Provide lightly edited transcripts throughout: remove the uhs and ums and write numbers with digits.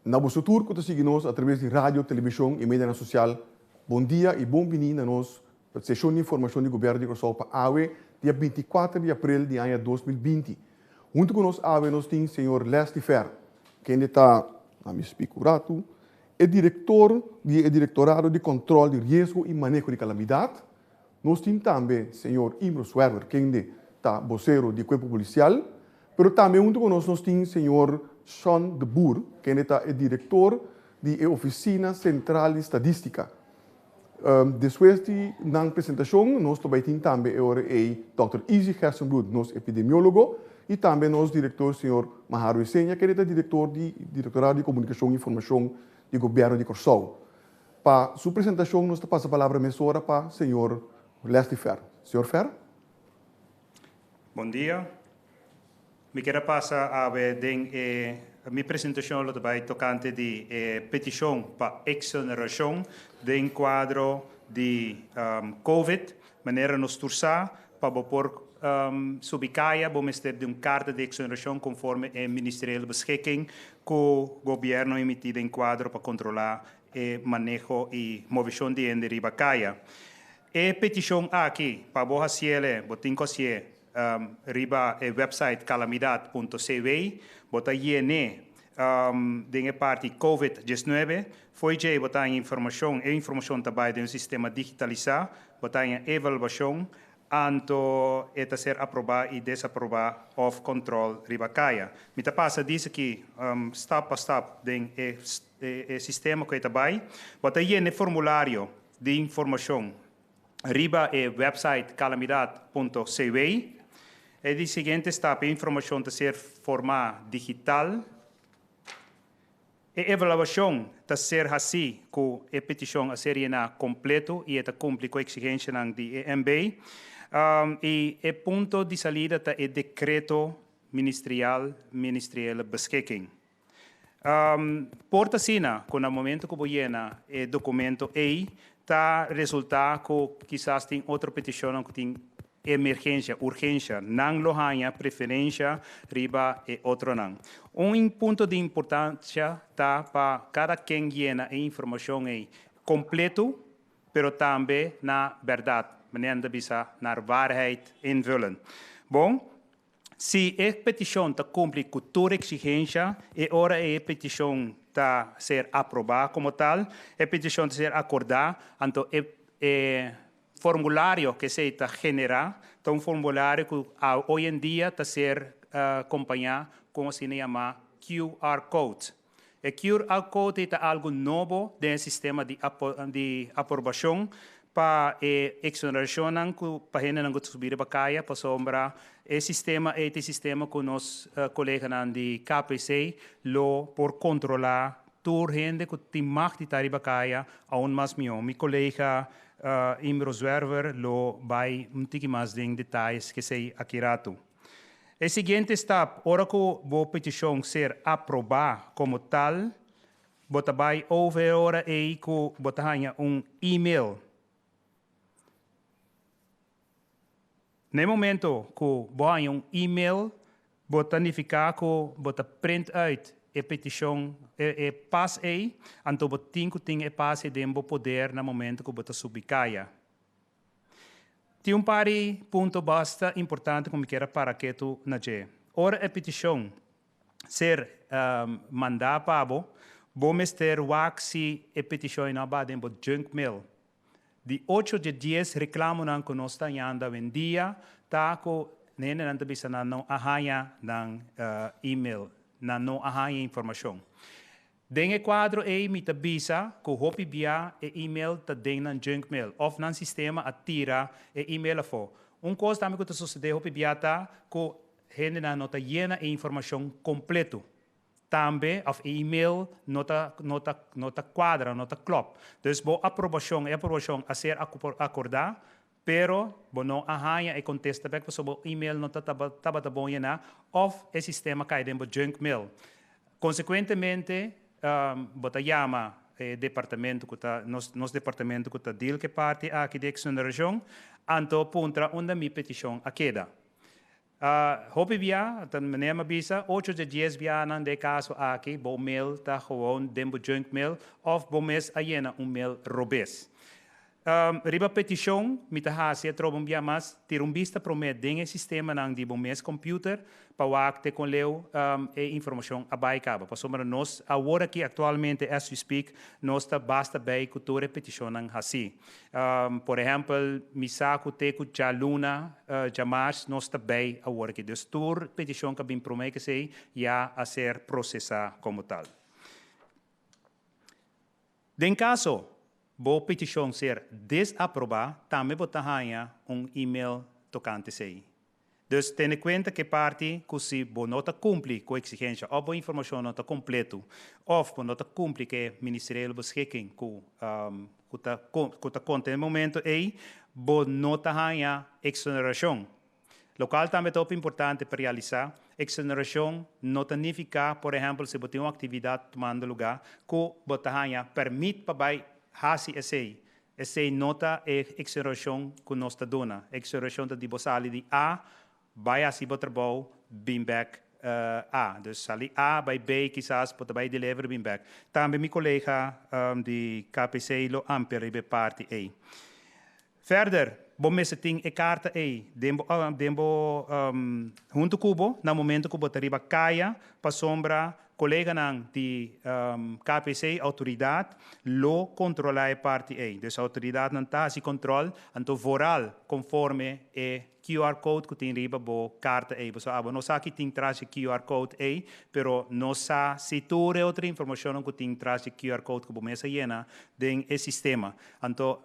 Na boso tur ku ta sigui nos atraves di radio, televishon i medianan sosial, bon dia i bon bini na nos seshon di informashon di Gobièrnu di Kòrsou pa awe, dia 24 di aprel di aña 2020. Huntu ku nos awe nos tin señor Leslie Fer, kende ta, na mi spik un ratu, e direktor di e Direktorado di Kòntròl di Riesgo i Maneho di Kalamidat. Nos tin tambe señor Imro Zwerver, kende ta bosero di Kuerpo Polisial. Pero tambe huntu ku nos nos tin señor Sean de Boer, kende ta e direktor di e Ofisina Sentral di Stadistika. Despues di nan presentashon nos lo bai tin tambe e ora ei dòkter Izzy Gerstenbluth, nos epidemiólogo, i tambe nos direktor señor Maharo Isenia, kende ta direktor di Direktorado di Komunikashon i Informashon di Gobièrnu di Kòrsou. Pa su presentashon nos ta pasa palabra mesora pa señor Leslie Fer. Señor Fer. Bon dia. Mi kier a pasa awe den e mi presentashon lo ta bai tokante di e petishon pa eksonerashon den kuadro di Covid. Manera nos tur sa, pa bo por subi kaya bo mester di un karta di eksonerashon konforme e ministeriële beschikking ku gobièrnu a emití den kuadro pa kontrolá e maneho i moveshon di hende riba kaya. E petishon aki pa bo hasiele bo tin ku hasié riba e website calamidad punto cw. Bo ta yen'é den e parti Covid 19. Fo'i djei bo ta haña informashon, e informashon ta bai den un sistema digitalisá, bo ta haña evaluashon, anto e ta ser aprobá i desaprobá òf kòntròl riba kaya. Mi ta pasa dis aki stap pa stap den e e sistema ku e ta bai. Bo ta yena e formulario di informashon riba e website calamidad punto cw. E di siguiente stap e informashon ta ser formá digital. E evaluashon ta ser hasí ku e petishon a ser yená kompleto i e ta kumpli ku eksigenshanan di e MB. I e punto di salida ta e dekreto ministerial, ministeriële beschikking. Por ta asina ku na momento ku bo yena e dokumento ei ta resultá ku kisas tin otro petishonnan ku tin emergensia, urgensia. Nan lo haña preferensha riba e otronan. Un punto di importansia ta pa kada ken yena e informashon ei kompleto, pero tambe na bèrdat, manera nan ta bisa, naar waarheid invullen. Bon. Si e petishon ta kumpli ku tur eksigensha, e ora ei e petishon ta ser aprobá komo tal, e petishon ta ser akordá, anto e e formulario ku esei ta generá ta un formulario ku hoy en dia ta ser kompañá ku un asina yamá QR code. E QR code ei ta algu nobo den e sistema di di aprobashon pa e eksonerashonnan ku pa hendenan ku ta subi riba kaya pasobra e sistema ei ta e sistema ku nos koleganan di KPC lo por kontrolá tur hende ku tin mag di ta riba kaya aun mas mihó. Mi kolega Imro Zwerver lo bai un tiki mas den detayes kesei aki ratu. E siguiente stap, ora ku bo petishon ser aprobá komo tal, bo ta bai over e ora ei ku bo ta haña un email. Na e momento ku bo haña un email, bo ta nifiká ku bo ta print uit e petishon, e pas ei, anto bo tin ku tin e pas ei den bo poder na momento ku bo ta subi kaya. Tin un par di punto basta importante ku mi kier a para ketu na dje. Ora e petishon ser mandá pa bo, bo mester wak si e petishon ei no a ba den bo junk mail. Di ocho dje dies reklamonan ku nos ta hañando awendia ta ku hendenan ta bisa nan no a haña nan email, nan no a haña informashon. Den e kuadro ei mi ta bisa ku hopi bia e email ta den nan junk mail òf nan sistema a tira e email afó. Un kos tambe ku ta sosodé hopi bia ta ku hendenan no ta yena e informashon kompleto tambe òf e email no ta no ta no ta kuadra, no ta klòp. Dus bo aprobashon, e aprobashon a ser akordá pero bo no a haña e kontesta bèk pasobra bo email no ta tabata bon yená òf e sistema kai den bo junk mail. Konsekuentemente, bo ta yama e departamento ku ta, nos nos departamento ku ta deal ku e parti aki di eksonerashon, anto puntra unda mi petishon a keda. Hopi bia, ta manera mi a bisa, 8 di 10 bianan den kaso aki, bo mail ta gewoon den bo junk mail òf bo mes a yena un mail robes. Riba petishon, mi ta hasi atrobe un bia mas, tira un bista promé den e sistemanan di bo mes computer pa wak te kon leu e informashon a bai kaba. Pasobra nos awor aki aktualmente as we speak nos ta basta bei ku tur e petishonnan hasi. Por ehèmpel, mi sa ku te ku djaluna, djamars nos ta bei awor aki. Dus tur petishon ku a bin promé ku esei ya a ser prosesá komo tal. Den kaso bo petishon ser desaprobá, tambe bo ta haña un email tokante esei. Dus tene kuenta ku e parti ku si bo no ta kumpli ku eksigensha òf bo informashon no ta kompletu òf bo no ta kumpli ku e ministeriële beschikking ku ku ta ku ta konta e momento ei, bo no ta haña eksonerashon. Lokual tambe ta hopi importante pa realisá, eksonerashon no ta nifiká, por ehèmpel si bo tin un aktividat tumando lugá, ku bo ta haña pèrmit pa bai hasi esei. Esei no ta e eksonerashon ku nos ta duna. Eksonerashon ta di bo sali di A bai hasi bo trabou bin bèk A. Dus sali A bai B kisas bo ta bai deliver bin bèk. Tambe mi kolega di KPC lo amplia riba e parti ei. Verder, bo mester tin e karta ei den bo den bo huntu ku bo na momento ku bo ta riba kaya pasobra koleganan di KPC, outoridat, lo kontrolá e parti ei. Dus outoridatnan ta hasi kontrol, anto vooral konforme e QR code ku tin riba bo karta ei. Pasobra abo no sa ki tin tras di QR code ei, pero nos sa si tur e otro informashonnan ku tin tras di QR code ku bo mes a yena den e sistema. Anto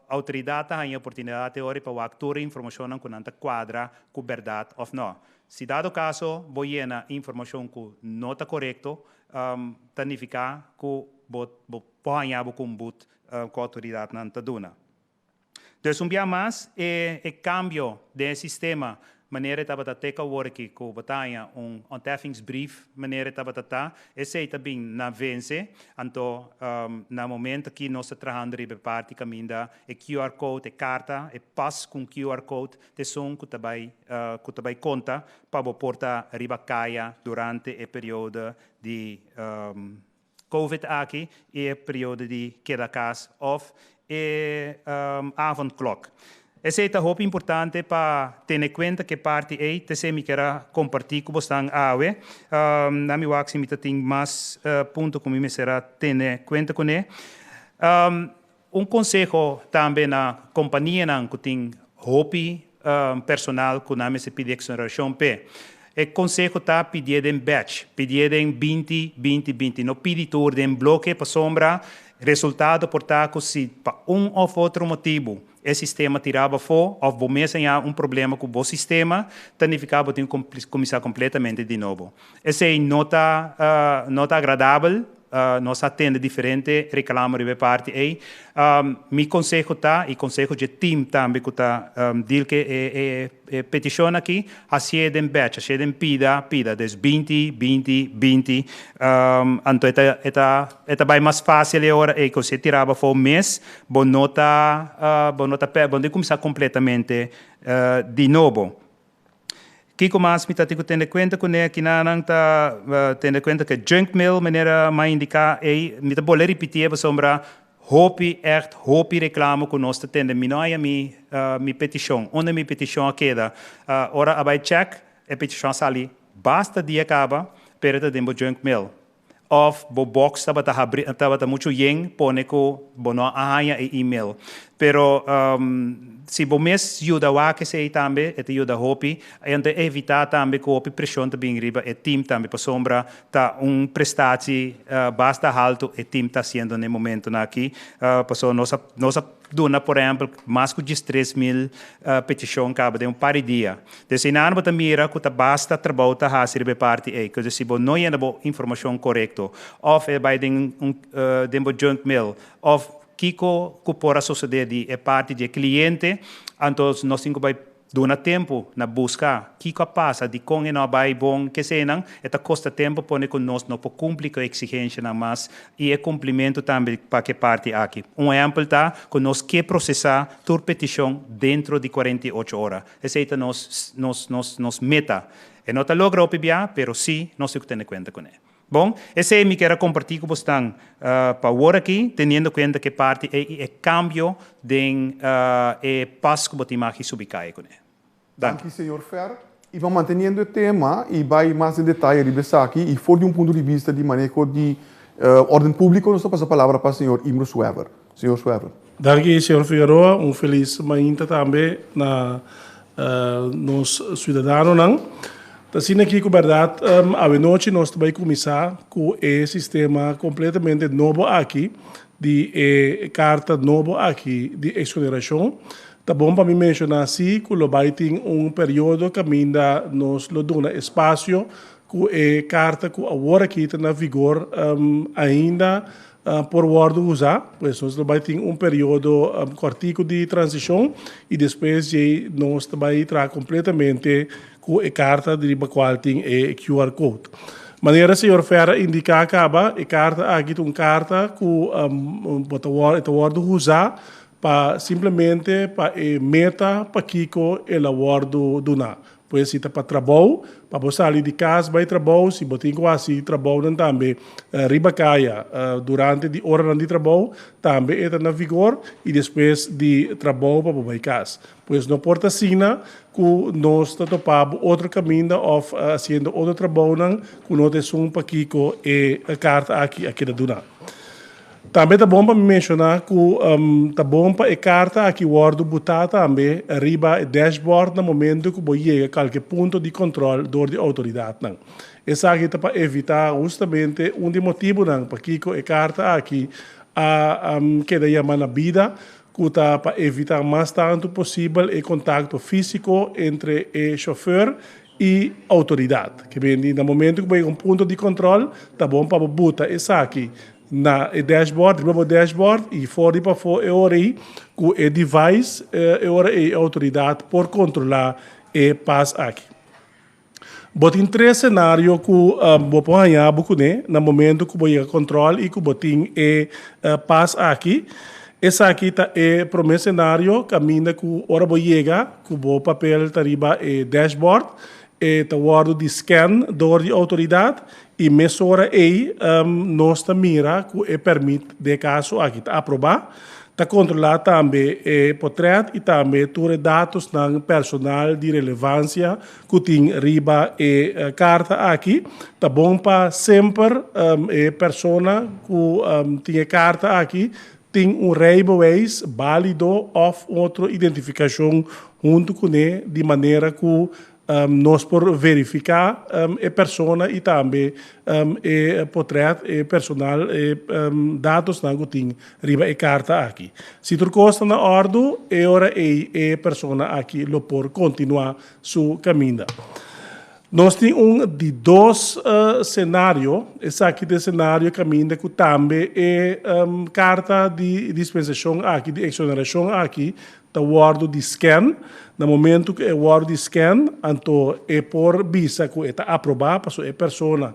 Outoridat ta haña oportunidat e ora pa wak tur e informashonnan ku nan ta kuadra ku bèrdat òf nò. Si dado kaso bo yena informashon ku no ta korekto, ta nifiká ku bo bo por haña bo ku un but ku outoridatnan ta duna. Dus un bia mas e e kambio den e sistema Manera e tabata te ku awor aki ku bo ta haña un ontheffingsbrief manera e tabata ta, esei ta bin na vense. Anto na momento aki nos ta trahando riba e parti kaminda e QR code, e karta, e pas ku un QR code ta esun ku ta bai ku ta bai konta pa bo por ta riba kaya durante e periodo di Covid aki i e periodo di keda kas òf e avondklok. Esei ta hopi importante pa tene kuenta ku e parti ei, t'esei mi kier a kompartí ku bosnan awe. Na mi wak si mi ta tin mas punto ku mi mester a tene kuenta kuné. Un konseho tambe na kompanianan ku tin hopi personal ku nan mester pidi eksonerashon p'e. E konseho ta pidié den batch, pidié den 20, 20, 20. No pidi tur den bloke pasobra resultado por ta ku si pa un òf otro motibu e sistema tiraba afó òf bo mes haña un problema ku bo sistema, ta nifiká bo tin ku kuminsá kompletamente di nobo. Esei no ta no ta agradabel. Nos a tende diferente reclamo riba e parti ey. Mi conseho ta, y conseho dje team tambe cu ta deal cu e peticion aki, hacié den batch, hacié den pida pida, dus 20, 20, 20. Anto e ta e ta e ta bay mas facil e ora ey cu si e tiraba afo mes, bo no ta bo no ta bo no tin cuminsa completamente di nobo. Kiko mas mi ta tin ku tene kuenta kuné? Kinanan ta tene kuenta ku e junk mail manera m'a indiká ei. Mi ta bolbe ripitié pasobra hopi, ègt hopi reklamo ku nos ta tende. Mi no haña mi mi petishon. Unda mi petishon a keda? Ora a bai chèk, e petishon a sali basta dia kaba, pero e ta den bo junk mail. Of bo box tabata habri tabata muchu yen pone ku bo no a haña e email. Pero si bo mes yuda wak esei tambe e ta yuda hopi. Anto e evitá tambe ku hopi preshon ta bin riba e team tambe pasobra ta un prestatie basta haltu e team ta hasiendo na e momentonan aki. Pasobra nos a nos a duna por ehempel mas ku 13,000 petishon kaba den un par di dia. Dus einan bo ta mira ku ta basta trabou ta hasi riba e parti ei. Kos si bo no yena bo informashon korekto òf e bai den un den bo junk mail òf kiko ku por a sosodé di e parti di e kliente, anto nos tin ku bai. Duna tempu na buska kiko a pasa, dikon e no a bai bon, kesenan, e ta kosta tempu pone ku nos no por kumpli ku e eksigenshanan mas i e kumplimentu tambe pa ku e parti aki. Un ehèmpel ta ku nos ke prosesá tur petishon dentro di 48 ora. Esei ta nos nos nos nos meta. E no ta logra hopi bia, pero sí nos tin ku tene kuenta kuné. Bon, esei mi kier a kompartí ku bosnan pa awor aki, teniendo kuenta ku e parti ei i e kambio den e pas ku bo tin magi subi kai kuné. Danki. Danki señor Fer. I pa manteniendo e tema i bai mas den detaye riba esaki i for di un punto di bista di maneho di orden públiko nos ta pasa palabra pa señor Imro Suever. Señor Suever. Danki señor Figueroa, un felis mainta tambe na nos ciudadanonan. Ta asina aki cu berdad awenochi nos ta bay cuminsa cu e sistema completamente nobo aki di e carta nobo aki di exoneracion. Ta bon pa mi menciona si cu lo bay tin un periodo caminda nos lo duna espacio cu e carta cu awor aki ta na vigor ainda por wòrdu usá, pues nos lo bai tin un periodo kòrtiku di transishon i despues djei nos ta bai traha kompletamente ku e karta di riba kual tin e QR code. Manera señor Fer a indiká kaba, e karta aki ta un karta ku bo ta wòrdu e ta wòrdu usá pa simplemente pa e meta pakiko el a wòrdu duná. Pues si ta pa trabou, pa bo sali di kas bai trabou, si bo tin ku hasi trabounan tambe riba kaya durante di oranan di trabou, tambe e ta na vigor i despues di trabou pa bo bai kas. Pues no por ta asina ku nos ta topa bo otro kaminda òf hasiendo otro trabounan ku no ta esun pakiko e karta aki a keda duna. Tambe ta bon pa mi menshoná ku ta bon pa e karta aki wòrdu butá tambe riba e dashboard na momentu ku bo yega kalke punto di kòntròl dor di outoridatnan. Esaki ta pa evitá hustamente un di motibunan pakiko e karta aki a keda yamá na bida, ku ta pa evitá mas tantu posibel e kontakto físiko entre e shofèr i outoridat. Ke bindi na momentu ku bo yega un punto di kòntròl ta bon pa bo buta esaki na e dashboard, riba bo dashboard i for di pafó e ora ei ku e device e ora ei e outoridat por kontrolá e pas aki. Bo tin tres senario ku bo por haña bo kuné na momentu ku bo yega kòntròl i ku bo tin e pas aki. Esaki ta e promé senario kaminda ku ora bo yega ku bo papel ta riba e dashboard e ta wòrdu di scan dor di outoridat i mesora ei nos ta mira ku e pèrmit den e kaso aki ta aprobá. Ta kontrolá tambe e potrèt i tambe tur e datosnan personal di relevansia ku tin riba e karta aki. Ta bon pa semper e persona ku tin e karta aki tin un rijbewijs bálido òf un otro identifikashon huntu kuné di manera ku nos por verifiká e persona i tambe e potrèt, e personal, e datosnan ku tin riba e karta aki. Si tur kos ta na òrdu, e ora ei e persona aki lo por kontinuá su kaminda. Nos tin un di dos senario, esaki ta e senario kaminda ku tambe e karta di dispensashon aki, di eksonerashon aki, ta wòrdu di scan. Na momentu ku e wòrdu di scan, anto e por bisa ku e ta aprobá, pasobra e persona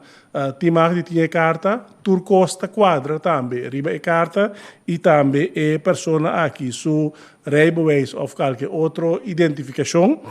tin mag di tin e karta. Tur kos ta kuadra tambe riba e karta i tambe e persona aki su rijbewijs òf kalke otro identifikashon.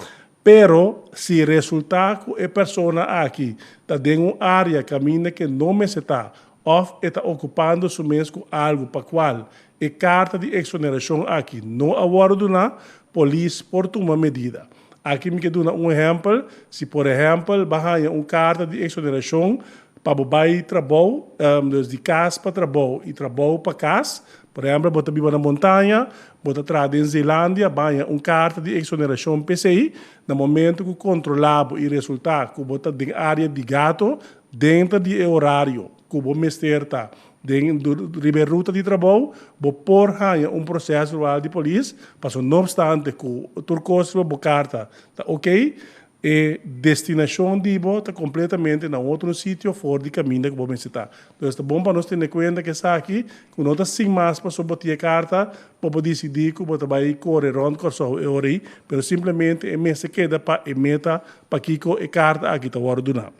Pero si resultá ku e persona aki ta den un área kaminda ke no mester ta òf e ta okupando su mes ku algu pa kual e karta di eksonerashon aki no a wòrdu duná, polis por tuma medida. Aki mi ke duna un ehèmpel, si por ehèmpel bo a haña un karta di eksonerashon pa bo bai trabou, dus di kas pa trabou i trabou pa kas, por ehèmpel bo ta biba na Montaña, bo ta traha den Zeelandia, bo a haña un karta di eksonerashon p'esei, na momentu ku kontrolá bo i resultá ku bo ta den área di Gato, denter di e orario ku bo mester ta den riba e ruta di trabou, bo por haña un proces verbal di polis, pasobra no obstante ku tur kos riba bo karta ta okey, E destinashon di bo ta kompletamente na otro sitio for di kaminda ku bo mester ta. Entonces ta bon pa nos tene kuenta ku esaki, ku no ta sin mas pasobra bo tin e karta, bo por disidí ku bo ta bai kore rònt Kòrsou e ora ei, pero simplemente e mester keda pa e meta pakiko e karta aki ta wòrdu duná.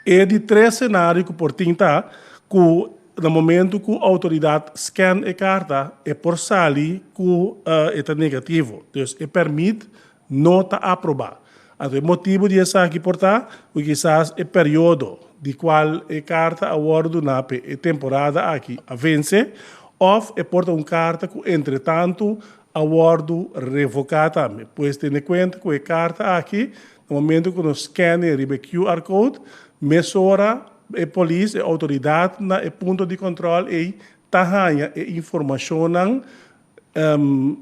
E di tres senario ku por tin ta ku na momento ku outoridat scan e karta e por sali ku e ta negativo. Dus e pèrmit no ta aprobá. Anto e motibu di esaki por ta ku kisas e periodo di kual e karta a wòrdu duná p'e e temporada aki a vense òf e por ta un karta ku entretantu a wòrdu revoká tambe. Pues tene kuenta ku e karta aki Na momento ku nos scanne riba e QR code, mesora e polis, e outoridat na e punto di kòntròl ei ta haña e informashonnan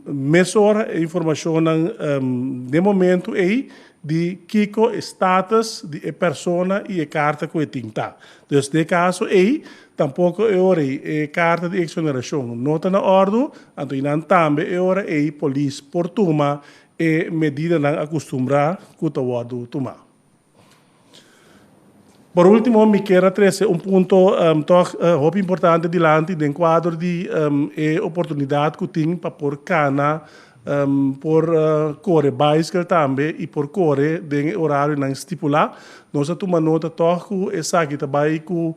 mesora e informashonnan den momento ei di kiko e status di e persona i e karta ku e tin ta. Dus den e kaso ei tampoko e ora ei e karta di eksonerashon no ta na òrdu, anto einan tambe e ora ei polis por tuma E medidanan acostumbrá cu ta wordo tumá. Por ultimo mi kier a trece un punto toch hopi importante dilanti den cuadro di e oportunidad cu tin pa por cana, por core bicycle tambe y por core den e horarionan stipulá. Nos a tuma nota toch cu esaki ta bay cu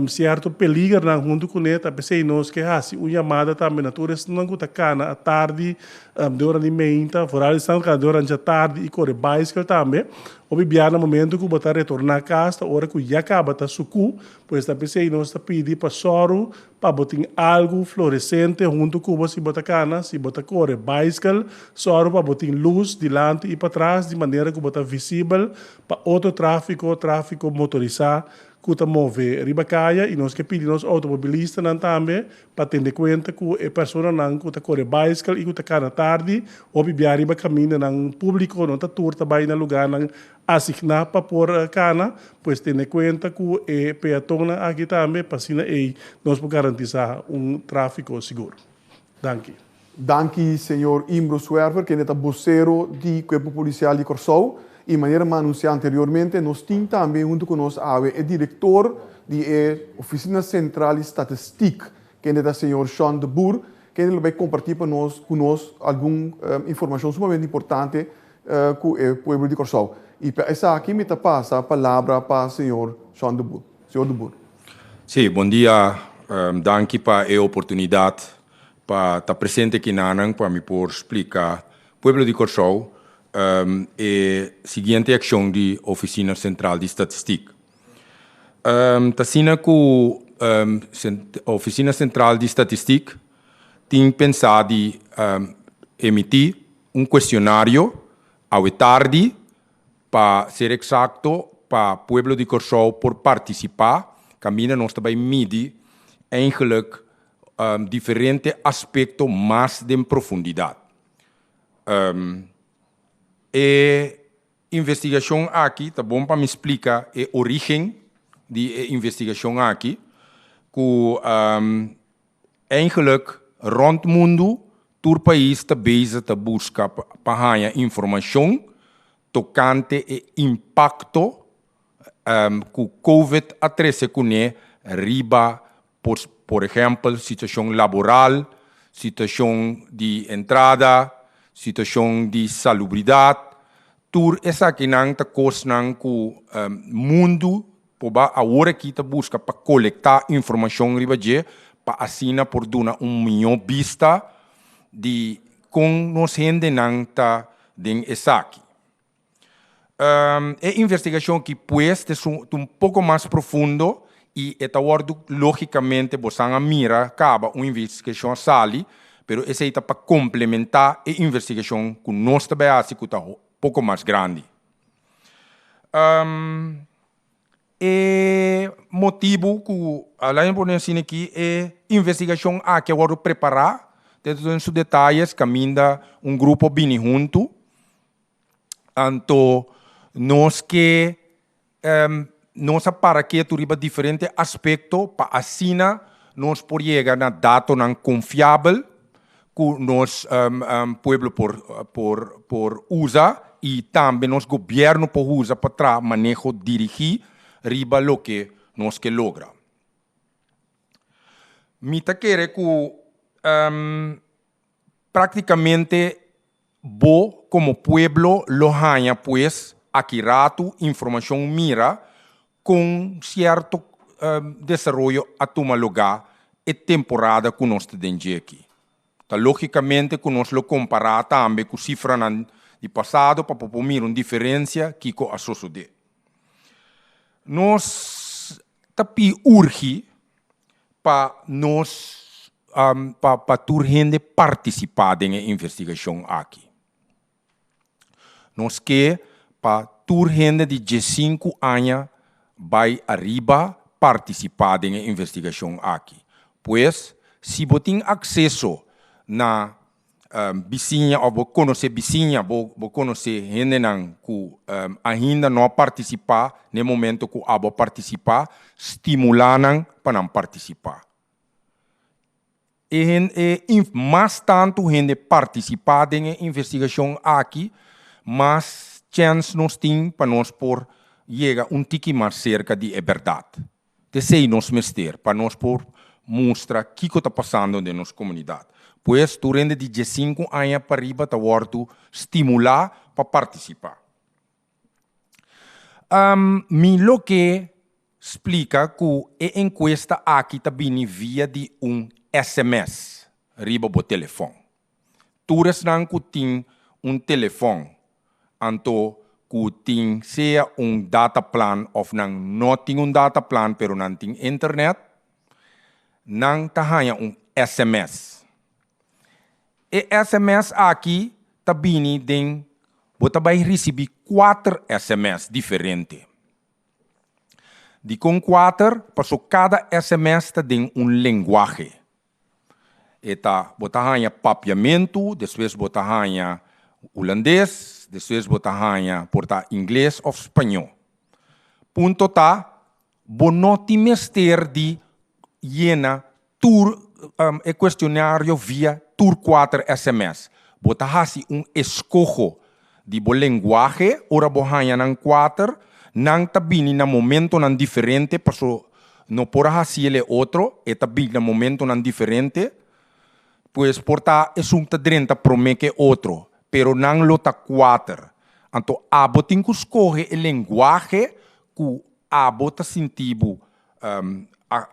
Sierto peligernan huntu kuné, ta p'esei nos ke hasi un yamada tambe na tur esnan ku ta kana atardi den ora di meinta, foral esnan ku ta kana den ora djatardi i kore baiskel tambe. Hopi bia na momento ku bo ta retorná kas ta ora ku ya kaba ta sukú, pues ta p'esei nos ta pidi pa sòru pa bo tin algu floresente huntu ku bo si bo ta kana, si bo ta kore baiskel, sòru pa bo tin lus dilanti i patras di manera ku bo ta visibel pa otro tráfiko, tráfiko motorisá ku ta move riba kaya i nos ke pidi nos outomobilistanan tambe pa tende kuenta ku e personanan ku ta kore baiskel i ku ta kana tardi hopi bia riba kamindanan públiko no ta tur ta bai na lugánan asigná pa por kana, pues tene kuenta ku e peatonnan aki tambe pa asina ei nos por garantisá un tráfiko sigur. Danki. Danki señor Imbro Zwerver kende ta bosero di Kuerpo Polisial di Kòrsou i manera mi a anunsiá anteriormente nos tin tambe huntu ku nos awe e direktor di e Ofisina Sentral di Statistik kende ta señor Sean de Boer kende lo bai kompartí pa nos ku nos algun informashon sumamente importante ku e pueblo di Kòrsou i pa esaki mi ta pasa palabra pa señor Sean de Boer. Señor de Boer. Sí, bon dia. Danki pa e oportunidat pa ta presente kinanan pa mi por splika pueblo di Kòrsou e siguiente akshon di Ofisina Sentral di Statistik. Ta asina ku Ofisina Sentral di Statistik tin pensá di emití un kuestionario awe tardi Pa ser eksakto, pa pueblo di Kòrsou por partisipá, kaminda nos ta bai midi eigenlik diferente aspekto mas den profundidat. E investigashon aki, ta bon pa mi splika e orígen di e investigashon aki, ku Eigenlijk rond mundu tur pais ta bezig ta buska pa haña informashon tokante e impakto ku covid a trese kuné riba por ehèmpel situashon laboral, situashon di entrada, situashon di salubridat. Tur esakinan ta kosnan ku mundu Poba awor aki ta buska pa kolektá informashon riba dje pa asina por duna un mihó bista di kon nos hendenan ta den esaki. E investigashon aki pues ta un poko mas profundo i e ta wòrdu lógikamente bosan a mira kaba un investigashon a sali pero esei ta pa komplementá e investigashon ku nos ta bai hasi ku ta poko mas grandi. E motibu ku laña pone asina aki e investigashon aki a wòrdu prepará den su detayes kaminda un grupo bini huntu anto nos ke nos a para ketu riba diferente aspekto pa asina nos por yega na datonan konfiabel ku nos pueblo por por por usa. i tambe nos gobièrnu por usa pa traha maneho dirigí riba loke nos ke logra. Mi ta kere ku práktikamente bo komo pueblo lo haña pues aki ratu informashon mira kon sierto desaroyo a tuma lugá e temporada ku nos ta den dje aki. Ta lógikamente ku nos lo kompará tambe ku sifranan di pasado pa por mira un diferensia kiko a sosodé. Nos ta pidi urgi pa nos pa pa tur hende partisipá den e investigashon aki. Nos ke pa tur hende di diesinku aña bai ariba partisipá den e investigashon aki. Pues, si bo tin akseso na bisiña òf bo konosé bisiña, bo bo konosé hendenan ku ainda no a partisipá na e momento ku abo a partisipá, stimulá nan pa nan partisipá. E hen e mas tantu hende partisipá den e investigashon aki, mas chèns nos tin pa nos por yega un tiki mas serka di e bèrdat. T'esei nos mester pa nos por mustra kiko ta pasando den nos komunidat. Pues tur hende di diesinku aña pariba ta wòrdu stimulá pa partisipá. Mi lo ke splika ku e enkuesta aki ta bini via di un sms riba bo telefòn. Tur esnan ku tin un telefòn anto ku tin sea un data plan òf nan no tin un data plan pero nan tin internet, nan ta haña un sms. E sms aki ta bini den, bo ta bai risibí kuater sms diferente. Dikon kuater? Paso kada sms ta den un lenguahe. E ta, bo ta haña papiamentu, despues bo ta haña hulandes, despues bo ta haña por ta ingles òf spañó. Punto ta, bo no tin mester di yena tur e kuestionario via tur kuater sms. Bo ta hasi un eskoho di bo lenguahe ora bo haña nan kuater, nan ta bini na momentonan diferente paso no por a hasi el e otro, e ta bini na momentonan diferente, pues por ta esun ta drenta prome ke otro, pero nan lo ta kuater. Anto abo tin ku skohe e lenguahe ku abo ta sinti bo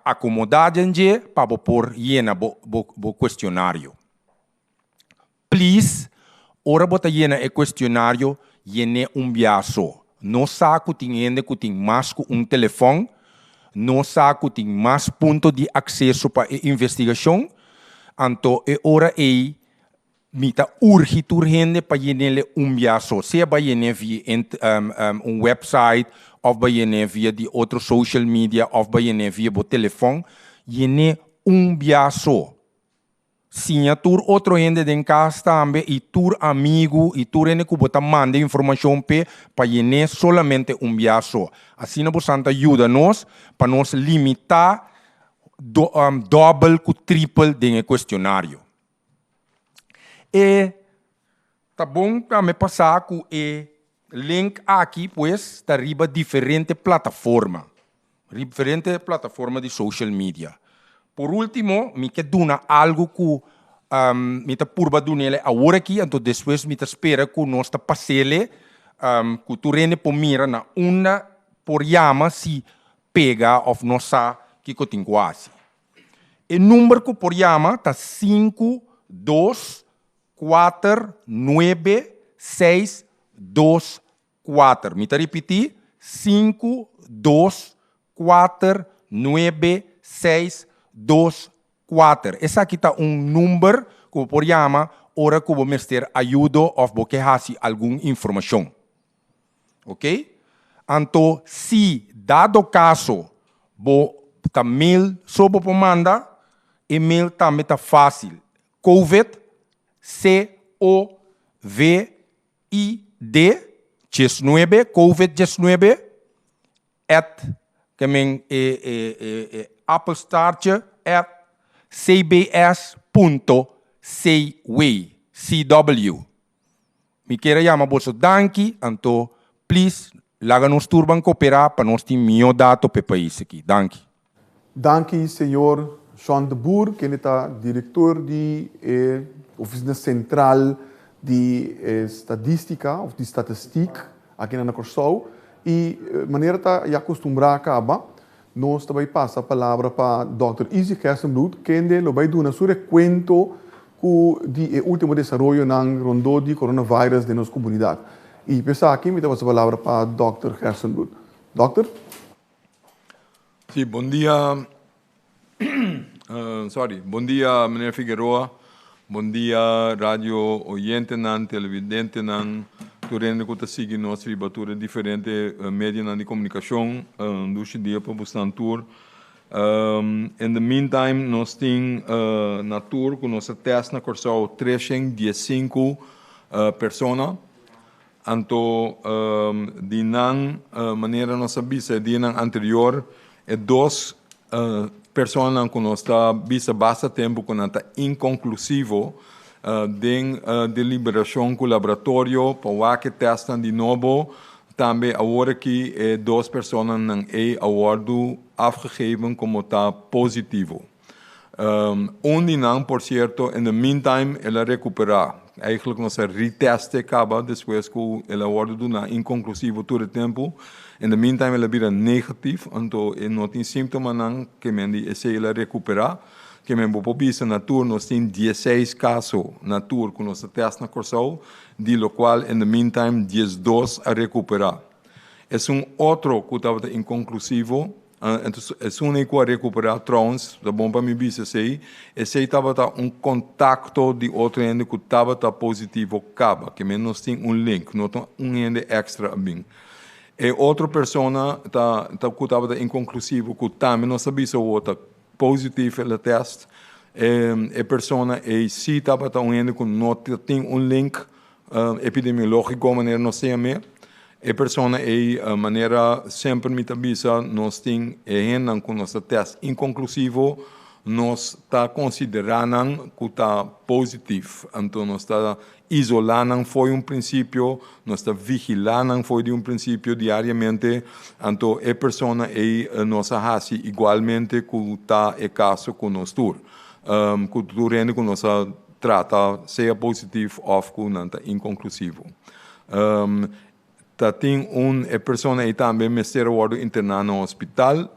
akomodá den dje pa bo por yena bo bo kuestionario. Please, ora bo ta yena e cuestionario, yen'é un bia so. No sa cu tin hende cu tin mas cu un telefon, no sa cu tin mas punto di acceso pa e investigacion, anto e ora ey mi ta urgi tur hende pa yen'ele un bia so, sea ba yen'é via un website of ba yen'é via di otro social media of ba yen'é via bo telefon, yen'é un bia so. Siña tur otro hende den kas tambe i tur amigu i tur hende ku bo ta manda informashon p'e pa yen'é solamente un bia so. Asina bo san ta yuda nos pa nos limitá dòbel ku tripel den e kuestionario. E ta bon tambe pa sa ku e link aki pues ta riba diferente plataforma. Diferente plataforma di social media. Por ultimo, mi ke duna algu ku mi ta purba dunele awor aki, anto despues mi ta spera ku nos ta pasele ku tur hende por mira na unda por yama si pega òf no sa kiko tin ku hasi. E number ku por yama ta sinku dos kuater nuebe seis dos Kuater. Mi ta ripití, sinku, dos, kuater, nuebe, seis, dos, kuater. Esaki ta un number ku bo por yama ora ku bo mester ayudo òf bo ke hasi algun informashon. Oke? Anto si dado kaso bo ta mail so bo por manda, e mail tambe ta fásil. Covid, C-O-V ID diesnuebe, covid diesnuebe, at ke men e e e e apenstaartje at cbs punto cw, CW. Mi kier a yama boso danki, anto please laga nos tur ban koperá pa nos tin mihó dato pa e pais aki. Danki. Danki señor Sean de Boer kende ta director di e Oficina Central di Estadistica of di Statistiek aki na Kòrsou y manera ta ya costumbrá caba nos ta bay pasa palabra pa Dòkter Izzy Gerstenbluth kende lo bay duna su recuento cu di e ultimo desaroyonan rondó di coronavirus den nos comunidad. Y p'esaki mi ta pasa palabra pa Dòkter Gerstenbluth. Dòkter? Sí, bon dia. Sorry, bon dia meneer Figueroa, bon dia radio oyentenan, televidentenan, tur hende ku ta sigui nos riba tur e diferente medionan di komunikashon. Un dushi dia pa busnan tur. In the meantime nos tin na tur ku nos a tèst na Kòrsou 315 persona. Anto di nan manera nos a bisa e dianan anterior, e dos personanan ku nos ta bisa basta tempu ku nan ta inkonklusivo den deliberashon ku laboratorio pa wak e tèstnan di nobo, tambe awor aki e dos personanan ei a wòrdu afgegeven komo ta positivo. Un di nan, por cierto, in the meantime el a recupera. Eigenlijk nos a reteste caba despues cu el a wordo duna inconclusivo tur e tempo. In the meantime el a bira negatief, anto e no tin simptomanan, ke men di esey el a recupera. Ke men bo por bisa na tur nos tin dieseis caso na tur cu nos a test na Corsou, di locual in the meantime 12 a recupera. Esun otro cu tabata inconclusivo. Entonces, esun ei ku a rekuperá trouwens, ta bon pa mi bisa esei, esei tabata un kontakto di otro hende ku tabata positivo kaba, ke men nos tin un link, no ta un hende èkstra a bin. E otro persona ta ta ku tabata inkonklusivo ku tambe nos a bisa awor ta positief el a tèst, e persona ei si tabata un hende ku no ta tin un link epidemiológiko manera nos ta yam'é. E persona ei, manera semper mi ta bisa, nos tin e hendenan ku nos ta tèst inkonklusivo, nos ta konsiderá nan ku ta positif. Anto nos ta isolá nan fo'i un prinsipio, nos ta vigilá nan fo'i di un prinsipio diariamente. Anto e persona ei nos a hasi igualmente ku ta e kaso ku nos tur, ku tur hende ku nos a trata sea positief of ku nan ta inkonklusivo. Ta tin un e persona ei tambe mester a wòrdu interná na hospital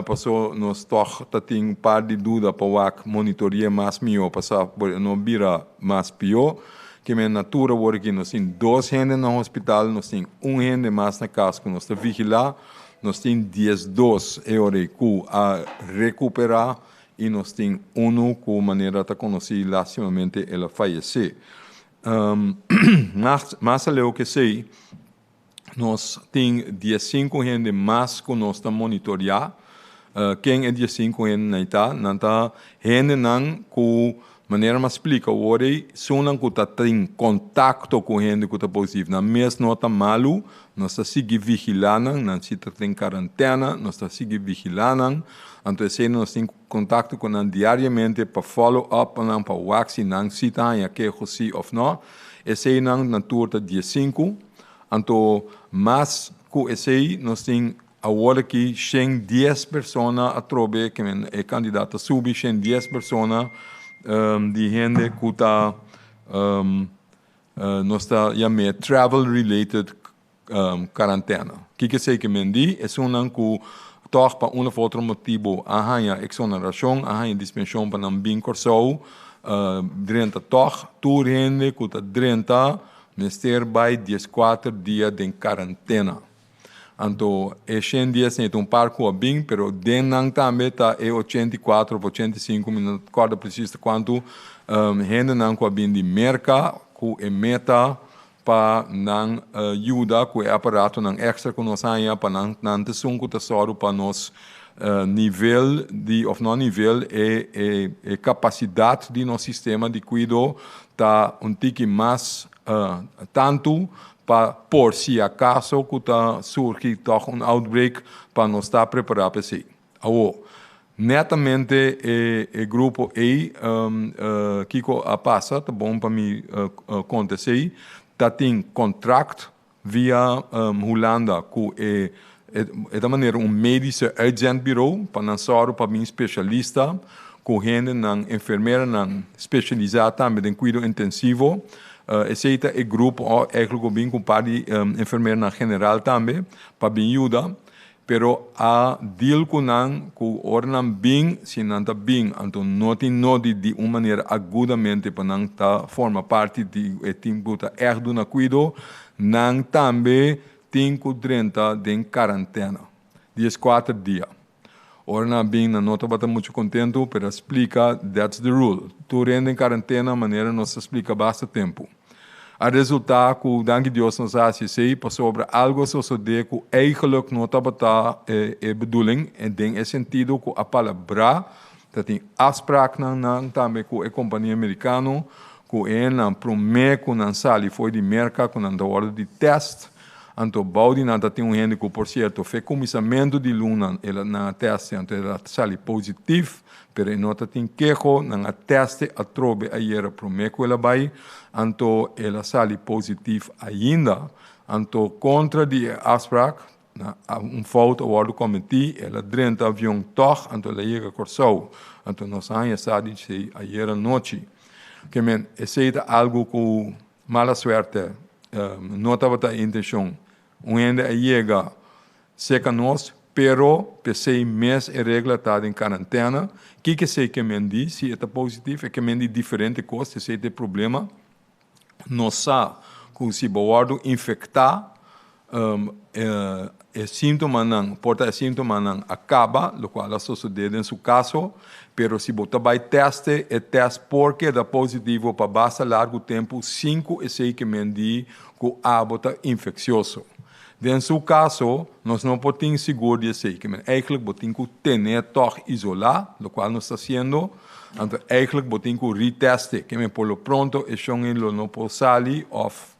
paso nos tòg ta tin un par di duda pa wak monitori'é mas mihó pasá por e no bira mas pió. Kimen na tur awor aki nos tin dos hende na hospital, nos tin un hende mas na kas ku nos ta vigilá, nos tin 12 e ora ei ku a rekuperá i nos tin unu ku manera ta konosí lastimamente el a fayesé. Mas aleu ku esei, nos tin 15 hende mas ku nos ta monitoriá. Ken e 15 hendenan ta? Nan ta hendenan ku, manera mi a splika awor ei, esunnan ku ta tin kontakto ku hende ku ta positivo. Nan mes no ta malu, nos ta sigui vigilá nan, nan si ta den karantena, nos ta sigui vigilá nan. Anto esei nos tin kontakto ku nan diariamente pa follow up pa nan pa wak si nan si ta haña keho si òf nò. Eseinan na tur ta 15. Anto mas ku esei nos tin awor aki 110 persona atrobe ke men e kandidat ta subi 110 persona di hende ku ta nos ta yam'é travel related Karantena. Kiko esei ke men di? Esunnan ku tòg pa un òf otro motibu a haña eksonerashon, a haña dispenshon pa nan bin Kòrsou, drenta tòg. Tur hende ku ta drenta mester bai 14 dia den karantena. Anto e 100 dia esei ta un par ku a bin, pero den nan tambe ta e 84 òf 85, mi no ta kòrda presis ta kuantu, hendenan ku a bin di Merka ku e meta pa nan yuda ku e aparatonan èkstra ku nos haña pa nan nan ta esun ku ta sòru pa nos nivel di òf no nivel e e kapasidat di nos sistema di kuido ta un tiki mas tantu pa por si akaso ku ta surgi tòg un outbreak pa nos ta prepará pa esei. Awor, netamente e e grupo ei, kiko a pasa, ta bon pa mi konta esei. Ta tin contract via Hulanda ku e e ta manera un medische uitzendbureau pa nan sòru pa bin spesialista ku hendenan, enfermeranan spesialisá tambe den kuido intensivo. Esei ta e grupo òf eigenlijk ku bin ku un par di enfermeranan general tambe pa bin yuda. Pero a deal ku nan ku ora nan bin, si nan ta bin, anto no tin nodi di un manera agudamente pa nan ta forma parti di e team ku ta ègt duna kuido, nan tambe tin ku drenta den karantena dieskuater dia. Ora nan a bin nan no tabata muchu kontentu, pero a splika that's the rule, tur hende den karantena manera nos a splika basta tempu. A resultá ku danki Dios nos a hasi esei pasobra algu a sosodé ku eigenlijk no tabata e bedoeling den e sentido ku a palabrá ta tin afspraaknan nan tambe ku e kompania merikano ku e nan promé ku nan sali for di Merka ku nan ta wòrdu di tèst anto bou di nan ta tin un hende ku por sierto fe kuminsamentu di luna el a nan a tèst anto el a sali positif. Pero e no ta tin keho, nan a teste atrobe ayera prome ku el a bai, anto el a sali positif ainda. Anto kontra di e afsprak, na un fout a wòrdu kometí, el a drenta avion tòg, anto el a yega Kòrsou. Anto nos a haña sa di esei ayera nochi. Ke men, esei ta algu ku mala suerte no tabata e intenshon. Un hende a yega Seka nos, pero p'esei mes e regla ta den karantena. Kiko esei ke men di? Si e ta positif, e ke men di diferente kos, esei ta e problema. Nos sa ku si bo wòrdu infektá, e síntomanan, por ta e síntomanan a kaba, lokual a sosodé den su kaso, pero si bo ta bai tèste, e tèst por keda positivo pa basta largu tempu sin ku esei ke men di ku abo ta infeksioso. Den su kaso, nos no por tin sigur di esei, ke men eigentlik bo tin ku ten'é tòg isolá, lokual nos ta hasiendo, anto eigentlik bo tin ku retest'é, ke men por lo pronto e shon ei lo no por sali òf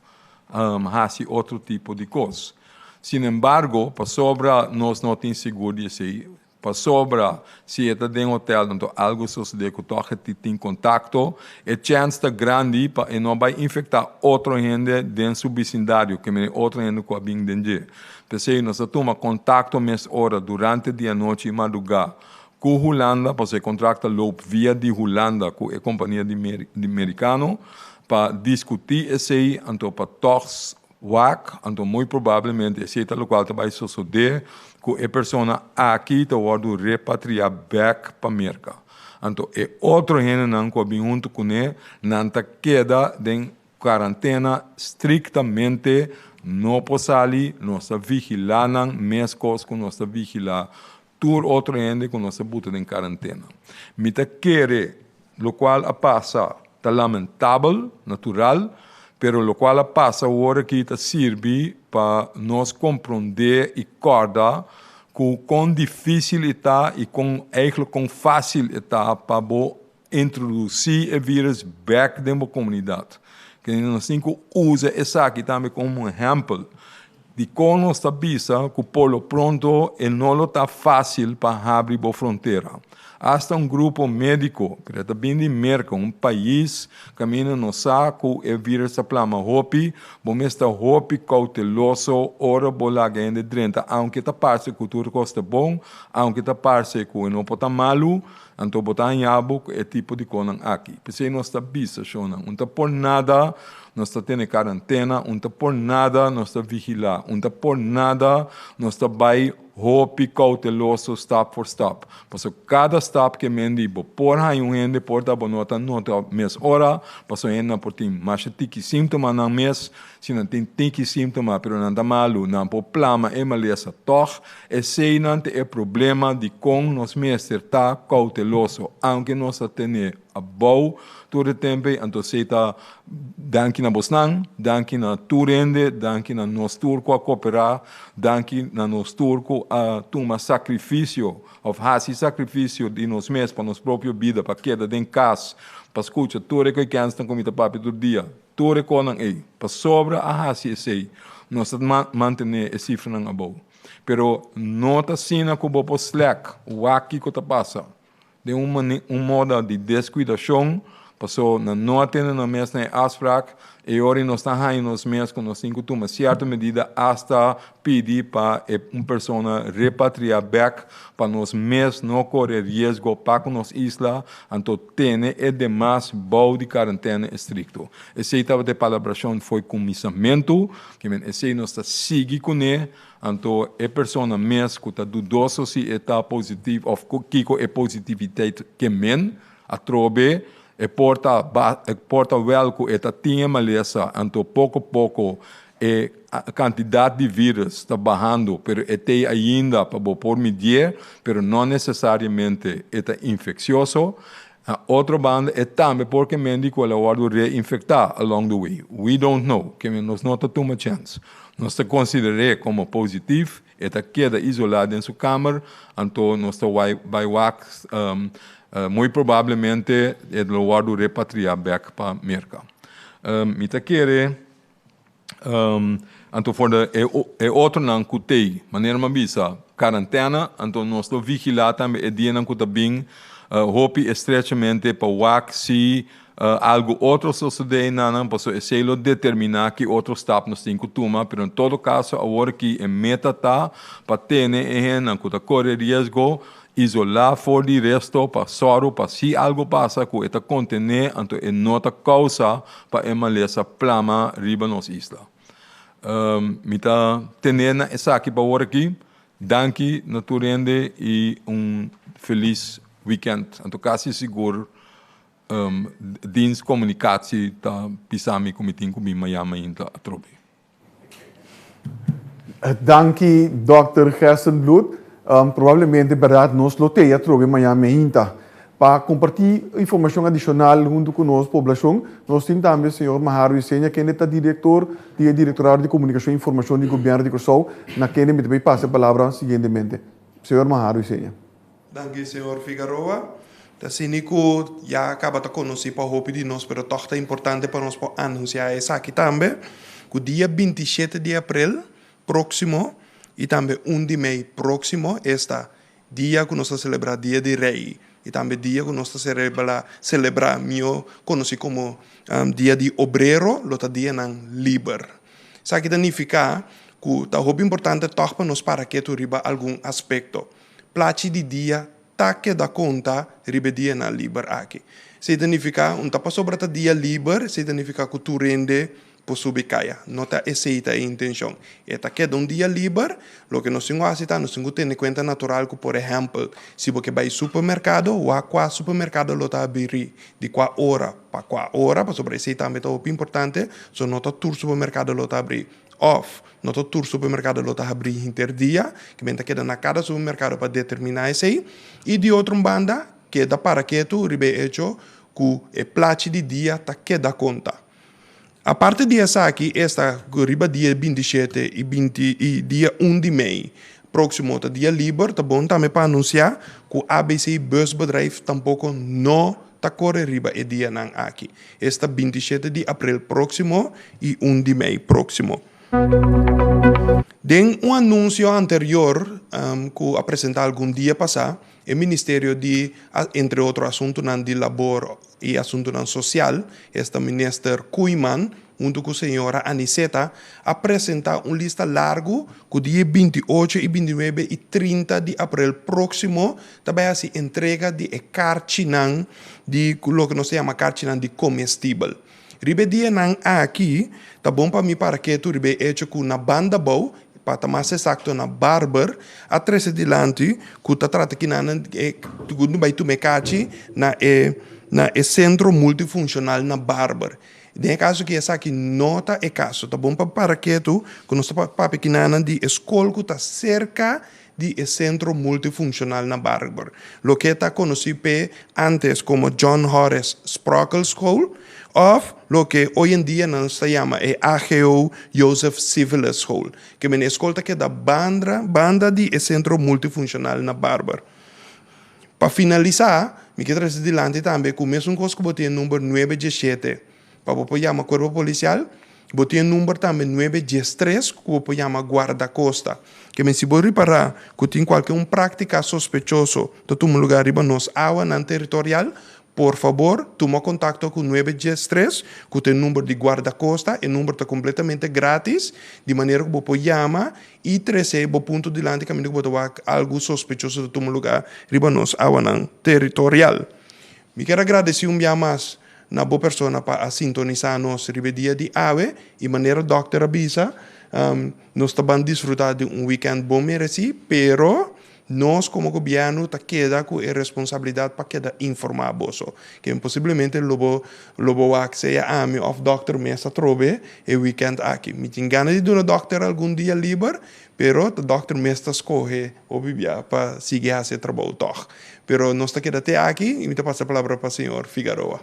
hasi otro tipo di kos. Sinembargo, pasobra nos no tin sigur di esei, Pasobra si e ta den hotel anto algo sosode ku tòg e tin kontakto, e chèns ta grandi pa e no bai infektá otro hende den su bisindario, ke mene otro hende ku a bin den dje. P'esei nos ta tuma kontakto mes ora durante di anochi i madrugá ku Hulanda, pasobra e kontrakt ta loop via di Hulanda ku e kompania di merikano, pa diskutí esei anto pa tòg Wak, anto muy probablemente esei ta lokual ta bai sosodé ku e persona aki ta wòrdu repatriá bèk pa Merka. Anto e otro hendenan ku a bin huntu kuné, nan ta keda den karantena striktamente, no por sali, nos ta vigilá nan meskos ku nos ta vigilá tur otro hende ku nos ta buta den karantena. Mi ta kere lokual a pasa ta lamentabel, natural, pero lokual a pasa awor aki ta sirbi pa nos komprondé i kòrda ku kon difísil e ta i kon eigentlik kon fásil e ta pa bo introdusí e vírus bèk den bo komunidat. Ke nos tin ku usa esaki tambe komo un ehèmpel di kon nos ta bisa ku por lo pronto e no lo ta fásil pa habri bo frontera. Asta un grupo médiko, pero e ta bin di Merka, un pais kaminda nos sa ku e vírus ta plama hopi, bo mes ta hopi kouteloso ora bo laga hende drenta, aunke ta parse ku tur kos ta bon, aunke ta parse ku e no por ta malu, Anto bo ta haña bo ku e tipo di konan aki. P'esei nos ta bisa shonnan, un ta por nada nos ta tene karantena, un ta por nada nos ta vigilá, un ta por nada nos ta bai hopi kouteloso stap for stap. Pasobra kada stap ke men di bo por haña un hende por ta bo no ta nota mes ora, pasobra hendenan por tin masha tiki síntomanan mes, si nan tin tiki síntoma pero nan ta malu, nan por plama e malesa tòg. Eseinan ta e problema di kon nos mester ta kouteloso, aunke nos ta tene abou tur e tempu ei, anto esei ta danki na bosnan, danki na tur hende, danki na nos tur ku a koperá, danki na nos tur ku a tuma sakrifisio òf hasi sakrifisio di nos mes pa nos propio bida pa keda den kas pa skucha tur e koikensnan ku mi ta papia tur dia. Tur e konan ei, pasobra a hasi esei, nos ta mantené e sifranan abou. Pero no ta asina ku bo por slèk wak kiko ta pasa. Den un un moda di deskuidashon, Paso nan no a tene nan mes na e afspraak, e ora nos ta haña nos mes ku nos tin ku tuma sierto medida asta pidi pa e un persona repatriá bèk pa nos mes no kore riesgo pa ku nos isla, anto tene e demas bou di karentena estrikto. Esei tabata e palabrashon fo'i kuminsamentu, ke men esei nos ta sigui kuné, anto e persona mes ku ta dudoso si e ta positivo òf kiko e positiviteit ke men, Atrobe e por ta e por ta wèl ku e ta tin e malesa, anto poko poko e kantidat di vírùs ta bahando, pero e t'ei ainda pa bo por midié, pero no nesesariamente e ta infeksioso. Na otro banda e tambe por ke men di ku el a wòrdu reinfektá along the way. We don't know, ke men nos no ta tuma chèns. Nos ta konsider'é komo positif, E ta keda isolá den su kamer, anto nos ta bai wak, muy probablemente e lo wòrdu repatriá bèk pa Merka. Mi ta kere, anto for de e otronan ku t'ei, manera mi a bisa, karantèna, anto nos lo vigilá tambe e dianan ku ta bin hopi estrechamente pa wak si Algu otro sosodé einan, pasobra esei lo determiná ki otro stap nos tin ku tuma, pero en todo kaso awor aki e meta ta pa tene e hendenan ku ta kore riesgo isolá for di resto pa sòru pa si algu pasa ku e ta kontené anto e no ta kousa pa e malesa plama riba nos isla. Mi ta tené na esaki pa awor aki. Danki na tur hende i un felis wikènt. Anto kasi sigur Dienst Communicatie ta bisa mi ku mi tin ku bin mañan mainta atrobe. Danki Dòkter Gerstenbluth. Probablemente bèrdat nos lo tei atrobe mañan mainta. Pa kompartí informashon adishonal huntu ku nos poblashon, nos tin tambe señor Maharo Isenia kende ta direktor di e Direktorado di Komunikashon i Informashon di Gobièrnu di Kòrsou, na kende mi ta bai pasa e palabra siguientemente. Señor Maharo Isenia. Danki señor Figaroa. Ta asina ku ya kaba ta konosí pa hopi di nos pero tòg ta importante pa nos por anunsiá esaki tambe ku dia 27 di aprel próksimo i tambe 1 di mei próksimo esta dia ku nos ta selebrá dia di rei i tambe dia ku nos ta selebrá mihó konosí komo dia di obrero lo ta dianan liber. Esaki ta nifiká ku ta hopi importante tòg pa nos para ketu riba algun aspekto. Plachi di dia ta keda konta riba e dianan liber aki. Esei ta nifiká un ta pasobra ta dia liber, esei ta nifiká ku tur hende por subi kaya. No ta esei ta e intenshon. E ta keda un dia liber, loke nos tin ku hasi ta nos tin ku tene kuenta natural ku por ehèmpel si bo ke bai supermerkado, wak kua supermerkado lo ta habrí, di kua ora pa kua ora, pasobra esei tambe ta hopi importante, so no ta tur supermerkado lo ta habrí. Òf, no ta tur supermerkado lo ta habrí henter dia, ke men ta keda na kada supermerkado pa determiná esei. I di otro un banda, keda para ketu riba e echo ku e plachi di dia ta keda konta. Aparte di esaki, esta ku riba dia 27 i binti i dia un di mei próksimo ta dia liber, ta bon tambe pa anunsiá ku ABC Busbedrijf tampoko no ta kore riba e dianan aki. Esta 27 di aprel próksimo i 1 di mei próksimo. Den un anunsio anterior ku a presentá algun dia pasá, e Ministerio di, entre otro asuntunan di labor i asuntunan sosial, esta Minister Koeiman huntu ku señora Aniceta, a presentá un lista largu ku dia 28 i 29 i 30 di aprel próksimo ta bai hasi entrega di e karchinan di loke nos ta yama karchinan di komestibel. Riba e dianan aki ta bon pa mi para ketu riba e echo ku na Bandabou, pa ta mas esakto na Barber, a trese dilanti ku ta trata kinanan ku bai tuma e karchi na e na e sentro multifunshonal na Barber. Den e kaso ki esaki no ta e kaso, ta bon pa para ketu ku nos ta papia kinanan di e skol ku ta serka di e Sentro Multifunshonal na Barber, loke ta konosí p'e ántes komo John Horace Sprockel School òf loke hoy en dia nan ta yama e AGO Joseph Civilis School. Ke mene e skol ta keda bandra banda di e Sentro Multifunshonal na Barber. Pa finalisá, mi ke trese dilanti tambe ku mesun kos ku bo tin e number nuebe diesshete Pa bo por yama Cuerpo Policial, bo tin e number tambe nuebe 13 ku bo por yama Guardacosta. Ke men si bo ripará ku tin kualke un práktika sospechoso ta tuma lugá riba nos awanan territorial, Por fabor, tuma kontakto ku 913, ku ta e number di Guardakosta. E number ta kompletamente grátis, di manera ku bo por yama i trese bo punto dilanti kaminda ku bo ta wak algu sospechoso ta tuma lugá riba nos awanan teritorial. Mi kier a gradesí un bia mas na bo persona pa a sintonisá nos riba e dia di awe i manera dòkter a bisa, nos ta ban disfrutá di un wikènt bon meresí, pero Nos komo gobièrnu ta keda ku e responsabilidat pa keda informá boso. Ken posiblemente lo bo lo bo wak sea ami òf dòkter mes atrobe e wikènt aki. Mi tin gana di duna dòkter algun dia liber, pero ta dòkter mes ta skohe hopi bia pa sigui hasi e trabou tòg. Pero nos ta keda te aki i mi ta pasa e palabra pa señor Figaroa.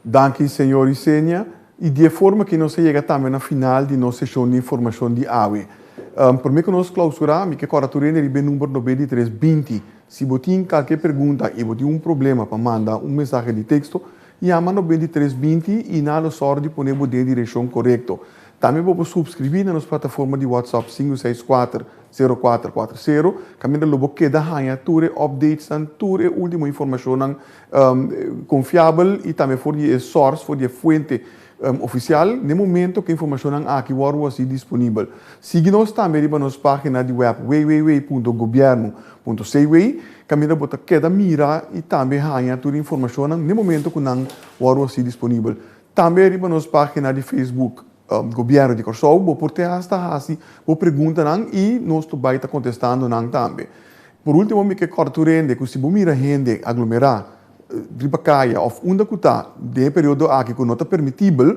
Danki señor Isenia. I di e forma aki nos a yega tambe na final di nos seshon di informashon di awe. Promé ku nos klausurá, mi ke kòrda tur hende riba e number 93 20. Si bo tin kalke pregunta i bo tin un problema pa manda un mensahe di teksto, yama 93 20 i nan lo sòru di pone bo den e direkshon korekto. Tambe bo por supskribí na nos plataforma di WhatsApp sinku seis kuater Sero kuater kuater sero, kaminda lo bo keda haña tur e updatesnan, tur e último informashonnan konfiabel i tambe for di e source, for di e fuente ofisial n'e momento ku e informashonnan aki wòrdu hasi disponibel. Sigui nos tambe riba nos página di wèp www.gobierno.cw, kaminda bo ta keda mira i tambe haña tur e informashonnan n'e momento ku nan wòrdu hasi disponibel. Tambe riba nos página di Facebook. Gobièrnu di Kòrsou, bo por te hasta hasi bo preguntanan i nos lo bai ta kontestando nan tambe. Por último mi ke kòrda tur hende ku si bo mira hende aglomerá riba kaya òf unda ku ta den e periodo aki ku no ta permitibel,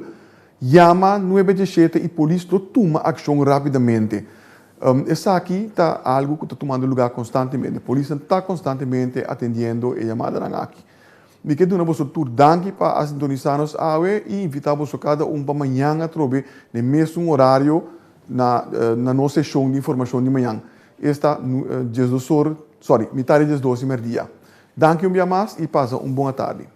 yama nuebe diesshete i polis lo tuma akshon rápidamente. Esaki ta algu ku ta tumando lugá konstantemente. Polisnan ta konstantemente atendiendo e yamadanan aki. Mi ke duna boso tur danki pa a sintonisá nos awe i invitá boso kada un pa mañan atrobe den mesun orario na na nos seshon di informashon di mañan, esta diesdos or, sorry, mitad di diesdos di merdia. Danki un bia mas i pasa un bon atardi.